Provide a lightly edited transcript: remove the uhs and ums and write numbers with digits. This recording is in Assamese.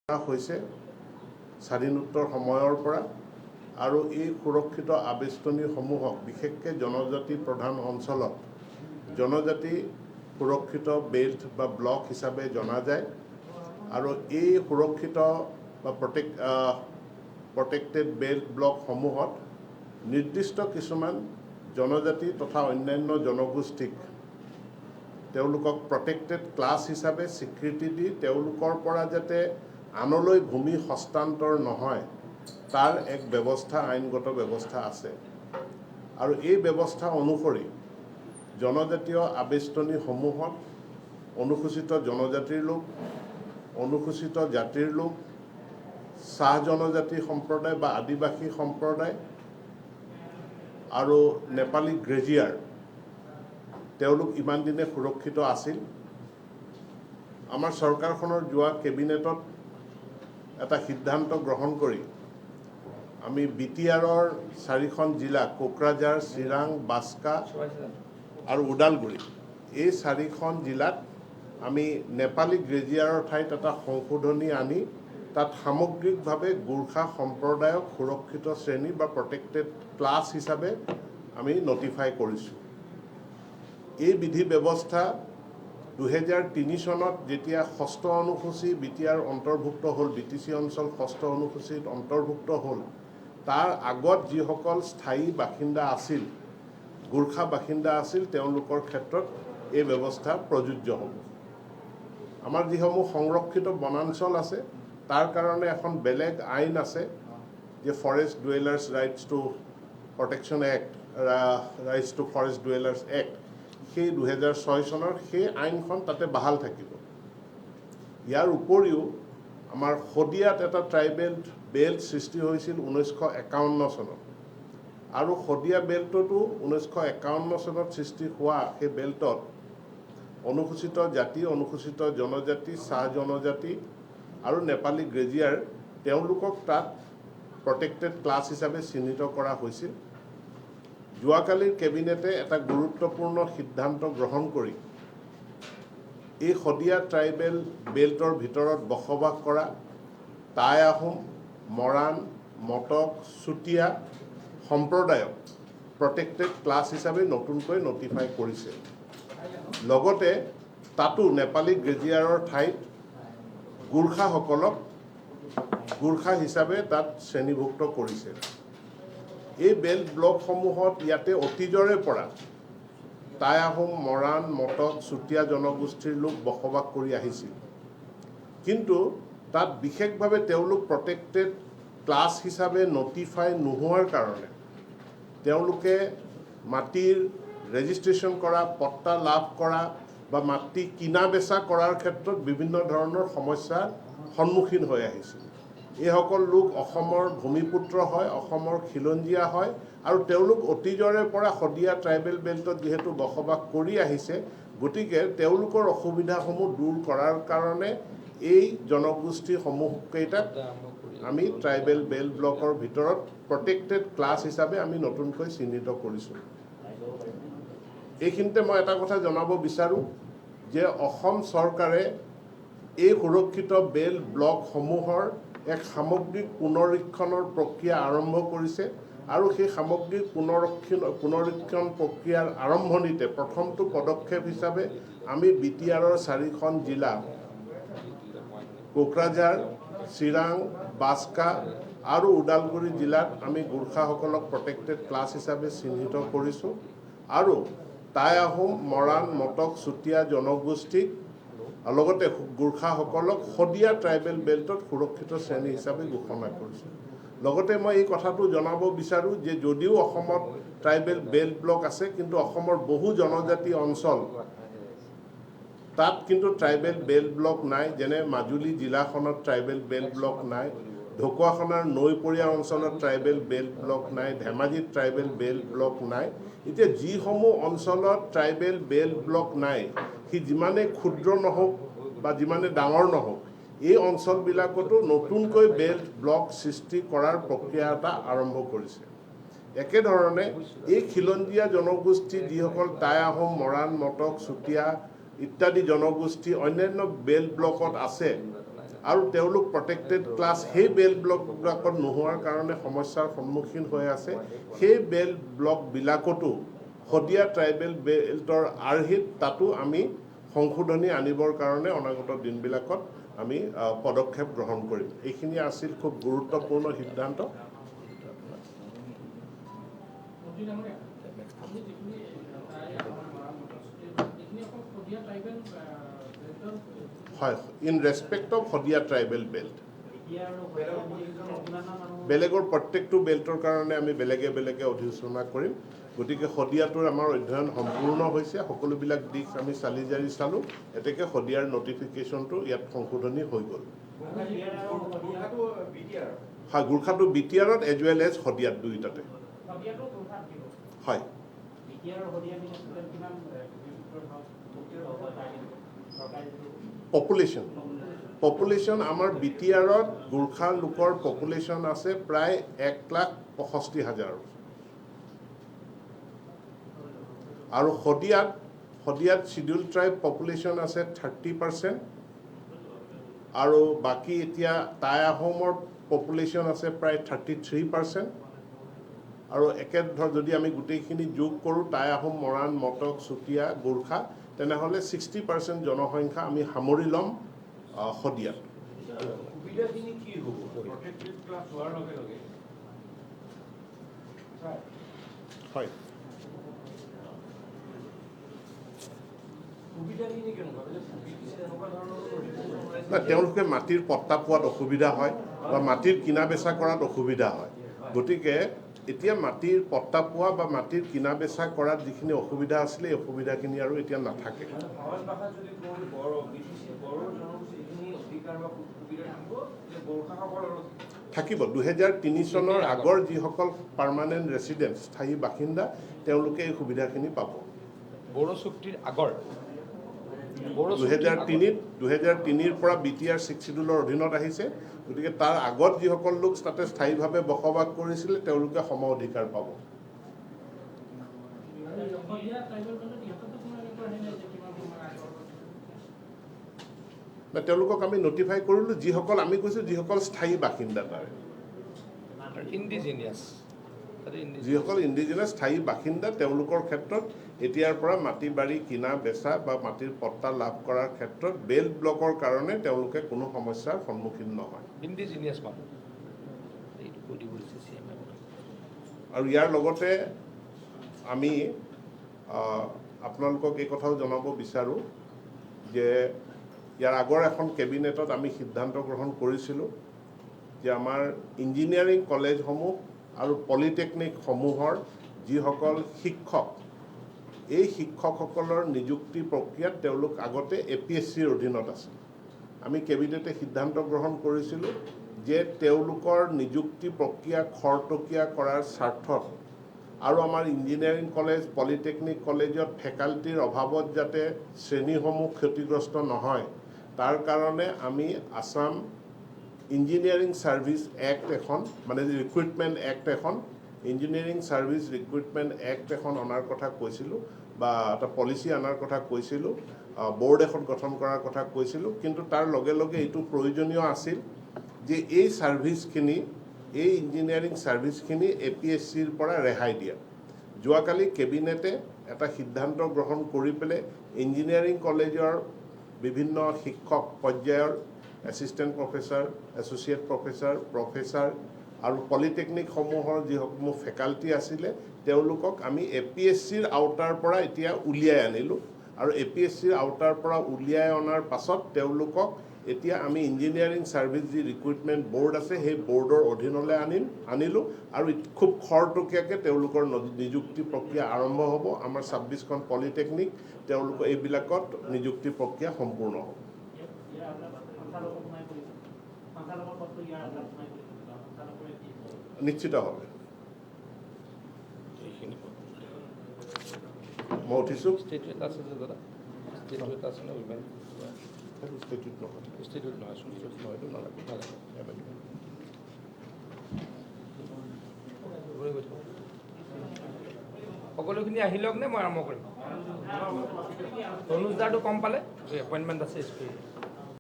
হৈছে স্বাধীনোত্তৰ সময়ৰ পৰা আৰু এই সুৰক্ষিত আবেষ্টনীসমূহক বিশেষকৈ জনজাতি প্ৰধান অঞ্চলত জনজাতি সুৰক্ষিত বেল্ট বা ব্লক হিচাপে জনা যায়। আৰু এই সুৰক্ষিত বা প্ৰটেক্টেড বেল্ট ব্লকসমূহত নিৰ্দিষ্ট কিছুমান জনজাতি তথা অন্যান্য জনগোষ্ঠীক তেওঁলোকক প্ৰটেক্টেড ক্লাছ হিচাপে স্বীকৃতি দি তেওঁলোকৰ পৰা যাতে আনলৈ ভূমি হস্তান্তৰ নহয়, তাৰ এক ব্যৱস্থা, আইনগত ব্যৱস্থা আছে। আৰু এই ব্যৱস্থা অনুসৰি জনজাতীয় আবেষ্টনীসমূহত অনুসূচিত জনজাতিৰ লোক, অনুসূচিত জাতিৰ লোক, চাহ জনজাতি সম্প্ৰদায় বা আদিবাসী সম্প্ৰদায় আৰু নেপালী গ্ৰেজিয়াৰ, তেওঁলোক ইমান দিনে সুৰক্ষিত আছিল। আমাৰ চৰকাৰখনৰ যোৱা কেবিনেটত এটা সিদ্ধান্ত গ্ৰহণ কৰি আমি বিটিআৰৰ চাৰিখন জিলা, কোকৰাঝাৰ, চিৰাং, বাক্সা আৰু ওদালগুৰি, এই চাৰিখন জিলাত আমি নেপালী গ্ৰেজিয়াৰৰ ঠাইত এটা সংশোধনী আনি তাত সামগ্ৰিকভাৱে গোৰ্খা সম্প্ৰদায়ক সুৰক্ষিত শ্ৰেণী বা প্ৰটেক্টেড ক্লাছ হিচাপে আমি নটিফাই কৰিছোঁ। এই বিধি ব্যৱস্থা 2003 চনত যেতিয়া ষষ্ঠ অনুসূচী বিটিআৰ অন্তৰ্ভুক্ত হ'ল, বিটিচি অঞ্চল ষষ্ঠ অনুসূচীত অন্তৰ্ভুক্ত হ'ল, তাৰ আগত যিসকল স্থায়ী বাসিন্দা আছিল, গোৰ্খা বাসিন্দা আছিল, তেওঁলোকৰ ক্ষেত্ৰত এই ব্যৱস্থা প্ৰযোজ্য হ'ব। আমাৰ যিসমূহ সংৰক্ষিত বনাঞ্চল আছে, তাৰ কাৰণে এখন বেলেগ আইন আছে যে Forest Dwellers Rights to Protection Act, Rights to Forest Dwellers Act, সেই 2006 চনৰ সেই আইনখন তাতে বাহাল থাকিব। ইয়াৰ উপৰিও আমাৰ শদিয়াত এটা ট্ৰাইবেল বেল্ট সৃষ্টি হৈছিল 1951 চনত আৰু শদিয়া বেল্টতো 1951 চনত সৃষ্টি হোৱা সেই বেল্টত অনুসূচিত জাতি, অনুসূচিত জনজাতি, চাহ জনজাতি আৰু নেপালী গ্ৰেজিয়াৰ, তেওঁলোকক তাত প্ৰটেক্টেড ক্লাছ হিচাপে চিহ্নিত কৰা হৈছিল। যোৱাকালিৰ কেবিনেটে এটা গুৰুত্বপূৰ্ণ সিদ্ধান্ত গ্ৰহণ কৰি এই শদিয়া ট্ৰাইবেল বেল্টৰ ভিতৰত বসবাস কৰা টাই আহোম, মৰাণ, মটক, চুতীয়া সম্প্ৰদায়ক প্ৰটেক্টেড ক্লাছ হিচাপে নতুনকৈ নটিফাই কৰিছে। লগতে তাতো নেপালী গ্ৰেজিয়াৰৰ ঠাইত গোৰ্খাসকলক গোৰ্খা হিচাপে তাত শ্ৰেণীভুক্ত কৰিছে। এই বেল্ট ব্লকসমূহত ইয়াতে অতীজৰে পৰা টাই আহোম, মৰাণ, মটক, চুতীয়া জনগোষ্ঠীৰ লোক বসবাস কৰি আহিছিল। কিন্তু তাত বিশেষভাৱে তেওঁলোক প্ৰটেক্টেড ক্লাছ হিচাপে নটিফাই নোহোৱাৰ কাৰণে তেওঁলোকে মাটিৰ ৰেজিষ্ট্ৰেশ্যন কৰা, পট্টা লাভ কৰা বা মাটি কিনা বেচা কৰাৰ ক্ষেত্ৰত বিভিন্ন ধৰণৰ সমস্যাৰ সন্মুখীন হৈ আহিছিল। এইসকল লোক অসমৰ ভূমিপুত্ৰ হয়, অসমৰ খিলঞ্জীয়া হয় আৰু তেওঁলোক অতীজৰে পৰা শদিয়া ট্ৰাইবেল বেল্টত যিহেতু বসবাস কৰি আহিছে, গতিকে তেওঁলোকৰ অসুবিধাসমূহ দূৰ কৰাৰ কাৰণে এই জনগোষ্ঠীসমূহকেইটাক আমি ট্ৰাইবেল বেল্ট ব্লকৰ ভিতৰত প্ৰটেক্টেড ক্লাছ হিচাপে আমি নতুনকৈ চিহ্নিত কৰিছোঁ। এইখিনিতে মই এটা কথা জনাব বিচাৰোঁ যে অসম চৰকাৰে এই সুৰক্ষিত বেল্ট ব্লকসমূহৰ এক সামগ্ৰিক পুনৰীক্ষণৰ প্ৰক্ৰিয়া আৰম্ভ কৰিছে আৰু সেই সামগ্ৰিক পুনৰীক্ষণ প্ৰক্ৰিয়াৰ আৰম্ভণিতে প্ৰথমটো পদক্ষেপ হিচাপে আমি বিটিআৰৰ চাৰিখন জিলা, কোকৰাঝাৰ, চিৰাং, বাক্সা আৰু ওদালগুৰি জিলাত আমি গোৰ্খাসকলক প্ৰটেক্টেড ক্লাছ হিচাপে চিহ্নিত কৰিছোঁ আৰু টাই আহোম, মৰাণ, মটক, চুতীয়া জনগোষ্ঠীক লগতে গোৰ্খাসকলক শদিয়া ট্ৰাইবেল বেল্টত সুৰক্ষিত শ্ৰেণী হিচাপে ঘোষণা কৰিছোঁ। লগতে মই এই কথাটো জনাব বিচাৰোঁ যে যদিও অসমত ট্ৰাইবেল বেল্ট ব্লক আছে, কিন্তু অসমৰ বহু জনজাতি অঞ্চল, তাত কিন্তু ট্ৰাইবেল বেল্ট ব্লক নাই। যেনে মাজুলী জিলাখনত ট্ৰাইবেল বেল্ট ব্লক নাই, ঢকুৱাখনাৰ নৈপৰীয়া অঞ্চলত ট্ৰাইবেল বেল্ট ব্লক নাই, ধেমাজিত ট্ৰাইবেল বেল্ট ব্লক নাই। এতিয়া যিসমূহ অঞ্চলত ট্ৰাইবেল বেল্ট ব্লক নাই, সি যিমানেই ক্ষুদ্ৰ নহওক বা যিমানে ডাঙৰ নহওক, এই অঞ্চলবিলাকতো নতুনকৈ বেল্ট ব্লক সৃষ্টি কৰাৰ প্ৰক্ৰিয়া এটা আৰম্ভ কৰিছে। একেধৰণে এই খিলঞ্জীয়া জনগোষ্ঠী যিসকল টাই আহোম, মৰাণ, মটক, চুতীয়া ইত্যাদি জনগোষ্ঠী অন্যান্য বেল্ট ব্লকত আছে, আৰু তেওঁলোক প্ৰটেক্টেড ক্লাছ সেই বেল্ট ব্লকবিলাকত নোহোৱাৰ কাৰণে সমস্যাৰ সন্মুখীন হৈ আছে। সেই বেল্ট ব্লকবিলাকতো শদিয়া ট্ৰাইবেল বেল্টৰ আৰ্হিত তাতো আমি সংশোধনী আনিবৰ কাৰণে অনাগত দিনবিলাকত আমি পদক্ষেপ গ্ৰহণ কৰিম। এইখিনি আছিল খুব গুৰুত্বপূৰ্ণ সিদ্ধান্ত। মন্ত্ৰী ডাঙৰীয়া, আপুনি যিখিনি তাই আমাৰ মৰাণ এইখিনি অকল শদিয়া ট্ৰাইবেল বেল্টৰ? হয়, in respect of Sadiya tribal belt. এতিয়া আৰু শদিয়া বুলি কিমান মানুহ? বেলেগৰ প্ৰত্যেকটো বেল্টৰ কাৰণে আমি বেলেগে বেলেগে অধিসূচনা কৰিম। গতিকে শদিয়াটোৰ আমাৰ অধ্যয়ন সম্পূৰ্ণ হৈছে, সকলোবিলাক দিশ আমি চালি জাৰি চালোঁ। এতেকে শদিয়াৰ নটিফিকেশ্যনটো ইয়াত সংশোধনী হৈ গ'ল। গোৰ্খাটো বিটিআৰ? হয়, গোৰ্খাটো বিটিআৰত এজ ৱেল এজ শদিয়াত, দুয়োটাতে। শদিয়াটো গোৰ্খাত দিব? হয়। বিটিআৰ আৰু শদিয়া মিলি টোটেল কিমান হ'ব চৰকাৰী যিটো? পপুলেশ্যন, পপুলেশ্যন আমাৰ বিটিআৰত গোৰ্খা লোকৰ পপুলেশ্যন আছে প্ৰায় 1,65,000 আৰু শদিয়াত চিডিউল ট্ৰাইব পপুলেশ্যন আছে 30% আৰু বাকী এতিয়া টাই আহোমৰ পপুলেশ্যন আছে প্ৰায় 33%। আৰু একে ধৰ যদি আমি গোটেইখিনি যোগ কৰোঁ, টাই আহোম, মৰাণ, মটক, চুতীয়া, গোৰ্খা, তেনেহ'লে 60% জনসংখ্যা আমি সামৰি ল'ম শদিয়াত। সুবিধাখিনি কি হ'ব প্ৰটেক্টেড ক্লাছ হোৱাৰ লগে লগে? হয়। সুবিধাখিনি কেনেকুৱা? বিটিচি এনেকুৱা ধৰণৰ notification ওলাইছে? না, তেওঁলোকে মাটিৰ পট্টা পোৱাত অসুবিধা হয় বা মাটিৰ কিনা বেচা কৰাত অসুবিধা হয়। গতিকে এতিয়া মাটিৰ পট্টা পোৱা বা মাটিৰ কিনা বেচা কৰাত যিখিনি অসুবিধা আছিলে, এই অসুবিধাখিনি আৰু এতিয়া নাথাকে। মানে সহজ ভাষাত যদি কওঁ, বড়ো, বিটিচি বড়ো জনগোষ্ঠী এইখিনি অধিকাৰ বা সুবিধা থাকিব যে গোৰ্খাসকলৰো? থাকিব। 2003 চনৰ আগৰ যিসকল পাৰ্মানেণ্ট ৰেচিডেণ্ট, স্থায়ী বাসিন্দা, তেওঁলোকে এই সুবিধাখিনি পাব। বড়ো চুক্তিৰ আগৰ, বড়ো চুক্তিৰ 2003ত, 2003ৰ পৰা বিটিআৰ ছিক্স চিডিউলৰ অধীনত আহিছে। গতিকে তাৰ আগত যিসকল লোক তাতে স্থায়ীভাৱে বসবাস কৰিছিলে, তেওঁলোকে সম অধিকাৰ পাব। শদিয়া ট্ৰাইবেল বেল্টত ইহঁততো কোনো এনেকুৱা হেৰি নাই যে কিমান সময় আগৰ? না, তেওঁলোকক আমি নটিফাই কৰিলোঁ, যিসকল আমি কৈছোঁ যিসকল স্থায়ী বাসিন্দা তাৰে। ইণ্ডিজিনিয়াছ তাতে ইণ্ডিজিনিয়াছ। যিসকল ইণ্ডিজিনাছ স্থায়ী বাসিন্দা, তেওঁলোকৰ ক্ষেত্ৰত এতিয়াৰ পৰা মাটি বাৰী কিনা বেচা বা মাটিৰ পট্টা লাভ কৰাৰ ক্ষেত্ৰত বেল্ট ব্লকৰ কাৰণে তেওঁলোকে কোনো সমস্যাৰ সন্মুখীন নহয়। ইণ্ডিজিনিয়াছ মানুহ, এইটো কৈ দিব দিছে চি এম। আৰু ইয়াৰ লগতে আমি আপোনালোকক এই কথাও জনাব বিচাৰোঁ যে ইয়াৰ আগৰ এখন কেবিনেটত আমি সিদ্ধান্ত গ্ৰহণ কৰিছিলোঁ যে আমাৰ ইঞ্জিনিয়াৰিং কলেজসমূহ আৰু পলিটেকনিকসমূহৰ যিসকল শিক্ষক, এই শিক্ষকসকলৰ নিযুক্তি প্ৰক্ৰিয়াত তেওঁলোক আগতে এপিএছচিৰ অধীনত আছিল। আমি কেবিনেটে সিদ্ধান্ত গ্ৰহণ কৰিছিলোঁ যে তেওঁলোকৰ নিযুক্তি প্ৰক্ৰিয়া খৰতকীয়া কৰাৰ স্বাৰ্থত আৰু আমাৰ ইঞ্জিনিয়াৰিং কলেজ, পলিটেকনিক কলেজত ফেকাল্টিৰ অভাৱত যাতে শ্ৰেণীসমূহ ক্ষতিগ্ৰস্ত নহয়, তাৰ কাৰণে আমি আছাম ইঞ্জিনিয়াৰিং ছাৰ্ভিচ এক্ট এখন, মানে ৰিক্ৰুইটমেণ্ট এক্ট এখন, ইঞ্জিনিয়াৰিং ছাৰ্ভিচ ৰিক্ৰুইটমেণ্ট এক্ট এখন অনাৰ কথা কৈছিলোঁ বা এটা পলিচি অনাৰ কথা কৈছিলোঁ, বৰ্ড এখন গঠন কৰাৰ কথা কৈছিলোঁ। কিন্তু তাৰ লগে লগে এইটো প্ৰয়োজনীয় আছিল যে এই ছাৰ্ভিচখিনি, এই ইঞ্জিনিয়াৰিং ছাৰ্ভিচখিনি এপিএছচিৰ পৰা ৰেহাই দিয়া। যোৱাকালি কেবিনেটে এটা সিদ্ধান্ত গ্ৰহণ কৰি পেলাই ইঞ্জিনিয়াৰিং কলেজৰ বিভিন্ন শিক্ষক পৰ্যায়ৰ assistant professor, associate professor, professor আৰু পলিটেকনিকসমূহৰ যিসমূহ ফেকাল্টি আছিলে, তেওঁলোকক আমি এপিএছচিৰ আওতাৰ পৰা এতিয়া উলিয়াই আনিলোঁ। আৰু এপিএছচিৰ আওতাৰ পৰা উলিয়াই অনাৰ পাছত তেওঁলোকক এতিয়া আমি ইঞ্জিনিয়াৰিং ছাৰ্ভিচ যি ৰিক্ৰুইটমেণ্ট বৰ্ড আছে, সেই বৰ্ডৰ অধীনলৈ আনিলোঁ আৰু খুব খৰতকীয়াকৈ তেওঁলোকৰ নিযুক্তি প্ৰক্ৰিয়া আৰম্ভ হ'ব। আমাৰ 26খন পলিটেকনিক, তেওঁলোকৰ এইবিলাকত নিযুক্তি প্ৰক্ৰিয়া সম্পূৰ্ণ হ'ব। ইয়াৰ আওতাত সঞ্চালকো সোমাই পৰিছে, সঞ্চালকৰ পদটো ইয়াৰ আওতাত সোমাই পৰিছে বা সঞ্চালকৰে কি? নিশ্চিতভাৱে। এইখিনি। মই উঠিছোঁ। ষ্টেটু এটা আছে যে দাদা, ষ্টেটু এটা আছে ন উইমেন? সেইটো ষ্টেটুত নহয়। ষ্টেটুত নহয়। নহয়, এইটো নালাগে। নালাগে। নালাগে। গৈ গৈ থাকক। সকলোখিনি আহি লওক নে মই আৰম্ভ কৰিম? তনুজ দাৰটো কম পালে, এপইণ্টমেণ্ট আছে।